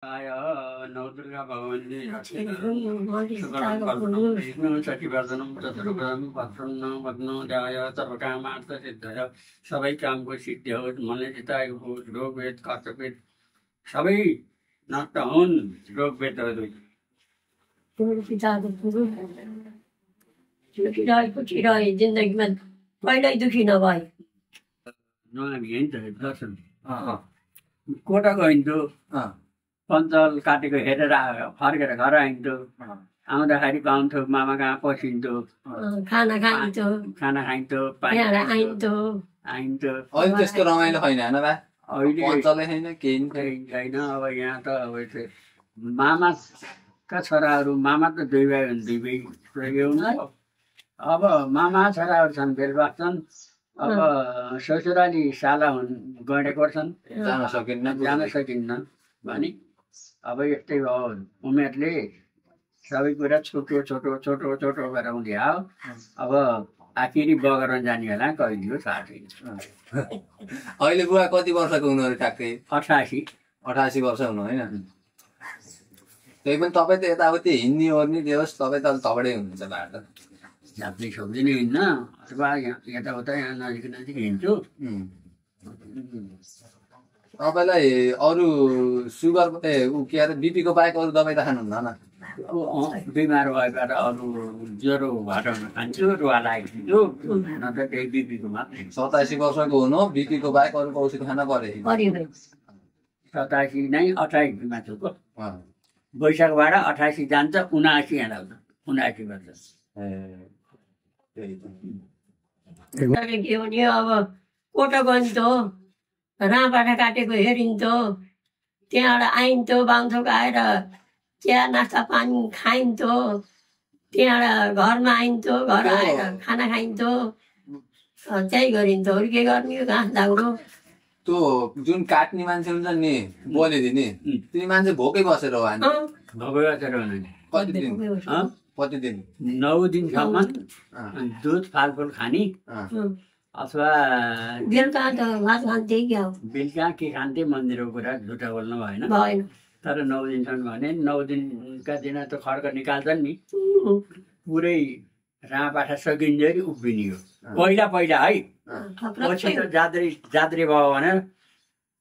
आय नवदुर्गा भगवती शुक्रं शशिवर्धनं चतुर्भुजं वक्रतुण्डं वक्नं ध्याय सर्वकामार्थ सिद्धय सबै कामको सिद्धि होस् मनले चिताएको होस् रोग वेद कष्टवेद सबै नष्ट हुन् रोग वेदहरू सुखी रहे जिन्दगीमा कहिल्यै दुखी नभए नआमी होइन त दर्शन कोटा गइन्थ्यो पञ्चल काटेको हेरेर फर्केर घर आइन्थ्यो आउँदाखेरि पाउँथ्यो मामा कहाँ पसिन्थ्यो खाना खाइन्थ्यो आइन्थ्यो अहिले त्यस्तो रमाइलो छैन होइन बा अहिले पञ्चलै छैन केही छैन अब यहाँ त अब मामाका छोराहरू मामा त दुई भाइ हुन् दुई भाइ अब मामा छोराहरू छन् बेलबाग छन् अब ससुराली साला हुन् गडे गर्छन् जान सकिन्न भने अब यस्तै हो उमेरले सबै कुरा छोटो छोटो छोटो छोटो गरेर आउँदै आयो अब आखिरी बगरमा जाने होला कहिले हो थाहा छैन। अहिले बुवा कति वर्षको हुनु ठ्याक्कै 88 वर्ष हुनु होइन त्यही पनि तपाईँ त यताउति हिँड्ने ओर्ने जे होस् तपाईँ त तगडै हुनुहुन्छ बाटो झाप्ने सक्दिन हिँड्न अथवा यताउता यहाँ नजिक नजिक हिँड्छु। तपाईँलाई अरू सुगर के अरे बिपीको बाहेक अरू दबाई त खानुहुन्न बिमार भएबाट अरू ज्वरो भएर खान्छु रुवा लागेको न त त्यही बिपीको मात्रै 87 वर्षको हुनु बिपीको बाहेक अरू औषधि खान पर्यो 87 नै 28 माथिको वैशाखबाट 88 जान्छ 79 यहाँ लाग्छ 79 वर्ष के भने अब कोटो गइन्थ्यो राँबाट काटेको हेरिन्थ्यो त्यहाँबाट आइन्थ्यो बाउँथोक आएर चिया नास्ता पानी खाइन्थ्यो त्यहाँबाट घरमा आइन्थ्यो घर आएर खाना खाइन्थ्यो त्यही गरिन्थ्यो अरू के गर्ने घाँस दाउरो त्यो जुन काट्ने मान्छे हुन्छ नि बोलिदिने त्यो मान्छे भोकै बसेर हो कति दिन 9 दिनसम्म दुध फलफुल खाने अथवा बेलुका त भात खान्थे क्या बेलुका के खान्थे मन्दिरको कुरा झुटा बोल्नु भएन तर 9 दिनसम्म भने 9 दिनका दिन त खड्क निकाल्छन् नि पुरै राँपाठा सकिन्जेरी उभिने हो पहिला है पछि त जात्रे भयो भने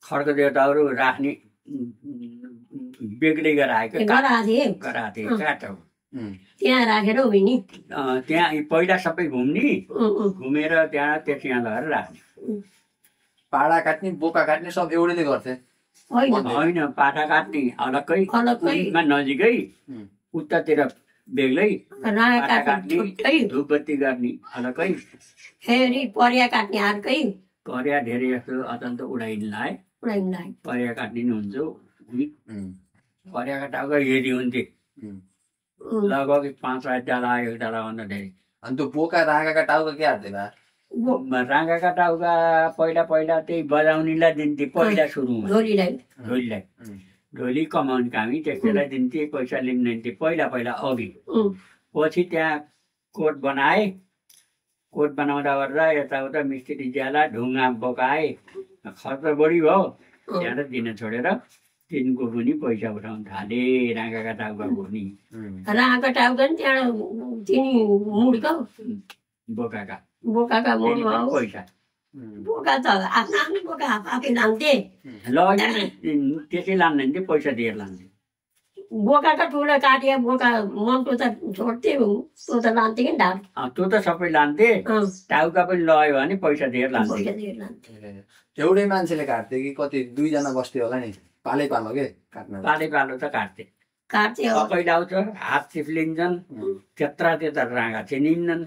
खड्क देवताहरू राख्ने बेग्लै गराएको काटो त्यहाँ राखेर उभिने त्यहाँ पहिला सबै घुम्ने घुमेर त्यहाँ त्यहाँ लगेर राख्ने पाडा काट्ने बोका काट्ने सब एउटैले गर्थे होइन पाठा काट्ने अलग्गै नजिकै उत्तातिर बेग्लै काट्ने धुपबत्ती गर्ने अलग्गै फेरि परिया काट्ने अर्कै परिया धेरै जस्तो अत्यन्त उडाइनलाई परिया काट्ने नि हुन्छ परियाका टाउका हेरी हुन्थे लगभग 5 डाला 1 डाला भन्दा धेरै अनि त्यो बोका राँगाका टाउका के हाल्थे बा राँगाका टाउका पहिला त्यही बजाउनेलाई दिन्थे पहिला सुरुमा ढोली कमाउने कामी त्यसैलाई दिन्थे पैसा लिन्थे पहिला अघि पछि त्यहाँ कोट बनाउँदा गर्दा यताउता मिस्त्री ज्याला ढुङ्गा बोकाए खर्च बढी भयो त्यहाँ दिन छोडेर तिनको पनि पैसा उठाउनु थाले राँगाका टाउकाको नि राँगाका टाउका नि त्यहाँ तिनी मुडको बोकाका मुड भयो पैसा बोका त आफ्नो बोका आफै लान्थे त्यसै लान्थे पैसा दिएर लान्थे बोकाका ठुलो काटिया बोका मनको त छोड्थे त्यो त लान्थे कि ढाड त्यो त सबै लान्थे टाउका पनि लग्यो भने पैसा दिएर लान्थे एउटै मान्छेले काट्थे कि कति 2 जना बस्थ्यो होला नि पालै पालो के काट्न पालो त काट्थे कहिले आउँछ हात चिप्लिन्छन् त्यत्रा राँगा छिनिन्छन्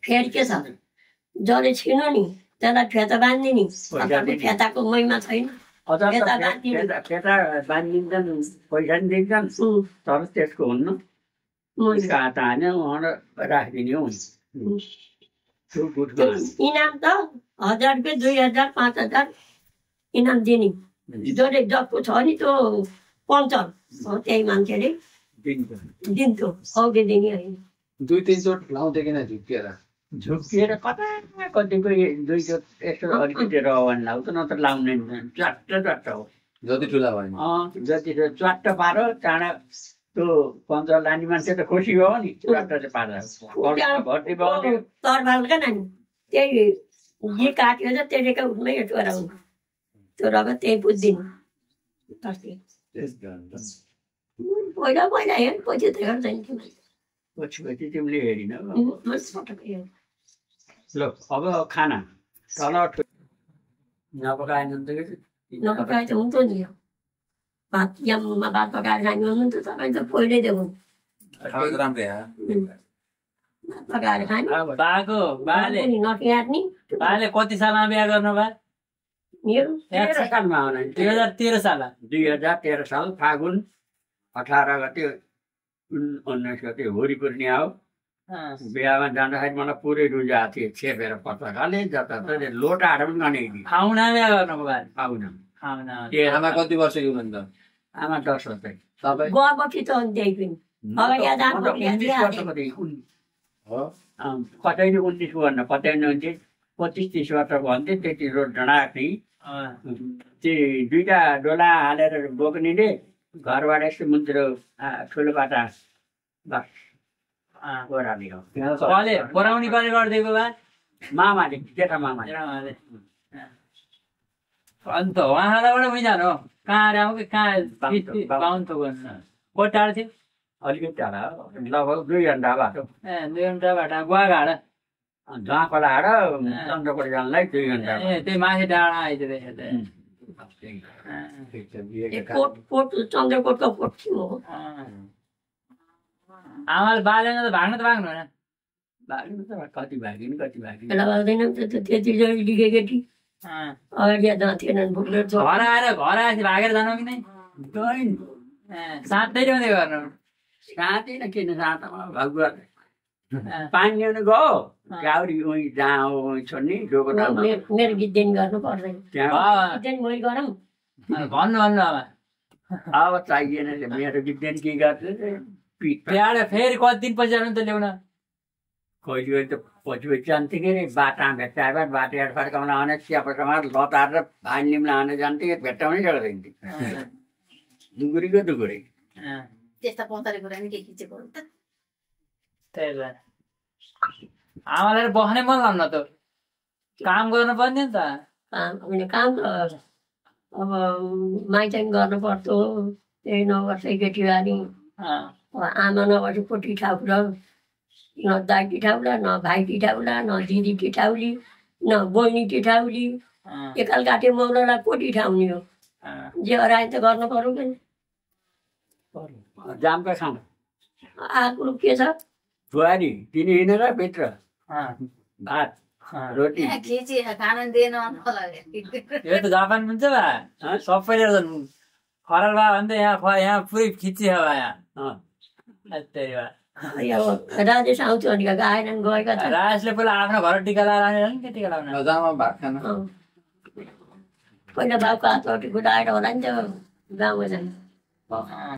फेरि के छ जसले छिनो नि त्यसलाई फेता बाँधिदिने फेताको महिमा छैन फेता बाँधिदिन्छन् पैसा नि दिन्छन् तर त्यसको हुन्न हात हान्यो राखिदिने हो इनाम त 1000 रुपियाँ 2000 5000 इनाम दिने जसले जसको छ नि त्यो पञ्चल हो त्यही मान्छेले दिन्थ्यो औधी दिने होइन 2-3 चोट लाउँथे किन झुक्किएर कता कतिको 2 चोट यसो अलिकति रवन लाउँछ नत्र लाउने चट्ट हो जति ठुला भयो जति च्वाट्ट पारो चाँडा त्यो पञ्च लाने मान्छे त खुसी भयो नि च्वाट्ट चाहिँ पार्दा भर्ती भयो तरबालका नानी त्यही जे काट्यो छ त्यसैका उठ्मै चोराउनु चोराको त्यही बुझ्दिनु पहिला पहिला हेर पछि त हेर्दैन पछि तिमीले हेरिन ल अब खाना तल नपकाएन नपकाए त हुन्छ नि भात याममा भात पकाएर खानु त तपाईँ त पहिल्यै देऊ राम्रै भात पकाएर खानु बाको बाले नटिहाट्ने बाले कति सालमा बिहा गर्नु भयो मेरो 13 सालमा आउनु 2013 साल 2013 साल फागुन 18 गते 19 गते होरी पूर्णिमा हो बिहामा जाँदाखेरि मलाई पुरै रुजा थियो छेपेर पत्रिकाले जताततै लोटाहरू पनि गनेकी आउना बिहा गर्नु भयो आउन आउना आमा कति वर्ष हुनुहुन्छ आमा 10 वर्ष तपाईँ गएपछि त त्यही पनि अब यहाँ जानु 19 वर्षको हो कतै 19 गर्न कतै 25-30 वर्ष भन्थे त्यति रोड ढाँट्ने त्यो दुईटा डोला हालेर बोक्नेले घरबाट यस्तो मुन्तिर ठुलो बाटा बस ओह्राली हो कले पराउनी कले गरिदिएको भए मामाले जेठा मामाले अन्त उहाँलाई उहीँ जानु कहाँ आएको कि कहाँ बाहुन त गर्नु कति टाढो थियो अलिकति टाढा लगभग 2 घन्टा बाटो 2 घन्टा बाटो गुवाघाट जहाँ खोलाएर चन्द्रकोट जानलाई 2 घन्टा त्यही माथि डाँडा आइदियो कोट चन्द्रकोटको कोट थियो आमाले बालेन त भाग्नु त भाग्नु होइन भाग्नु त कति भागिन् बेला भाग्दैन त्यति लिगे केटी अगाडि जहाँ थिएनन् भुक्लेर घर आएपछि भागेर जानु कि नै साँच्चै ल्याउँदै गर्नु साँच्चै न किन साँचामा भगुवा पानी ल्याउनु गयो गाउरी उहीँ जहाँ उहीँ छोड्ने डोको मेरो गीत दिन गर्नु पर्दैन त्यहाँ गीत मैले गरौँ भन्नु अब अब चाहिएन मेरो गीत दिन के गर्छ त्यहाँबाट फेरि कति दिन पछि जानु त ल्याउन कहिले त पछि जान्थ्यो के अरे बाटामा भेट्टाएर बाटेर फर्काउन आउने चियापटमा लतारेर भाइ लिम्न आउने जान्थ्यो भेट्टाउनै सक्दैन थियो दुगुरीको दुगुरी त्यस्ता पौताले कुरा नि के खिचेको हो त त्यही भएर आमालाई बस्नै मन लाग्नु त काम गर्नु पर्ने नि त काम अब माइचाङ गर्नु पर्थ्यो त्यही 9 वर्ष केटीबारी आमा नभए कोटी ठाउला न दाइ टिठाउला न भाइ टिठाउला न दिदी टिठाउली न बहिनी टिठाउली एकाल काटे मौलालाई कोटी ठाउने हो जे हराए त गर्नु पर्यो कि जामका खाना आएको के छ बुहारी तिनी हिँडेर भित्र भात रोटी खिची खाना दिएन यो त जापान हुन्छ बा सबैले खराल भयो भने त यहाँ पुरै खिची हो यहाँ त्यही भएर राजेश आउँछ अनि आएनन् गएका छन् राजेशले पहिला आफ्नो घर टिका लगाएर के टिका लगाउनु जामा भात खान पहिला बाउको हातबाट गुडाएर होला नि त गाउँमा जानु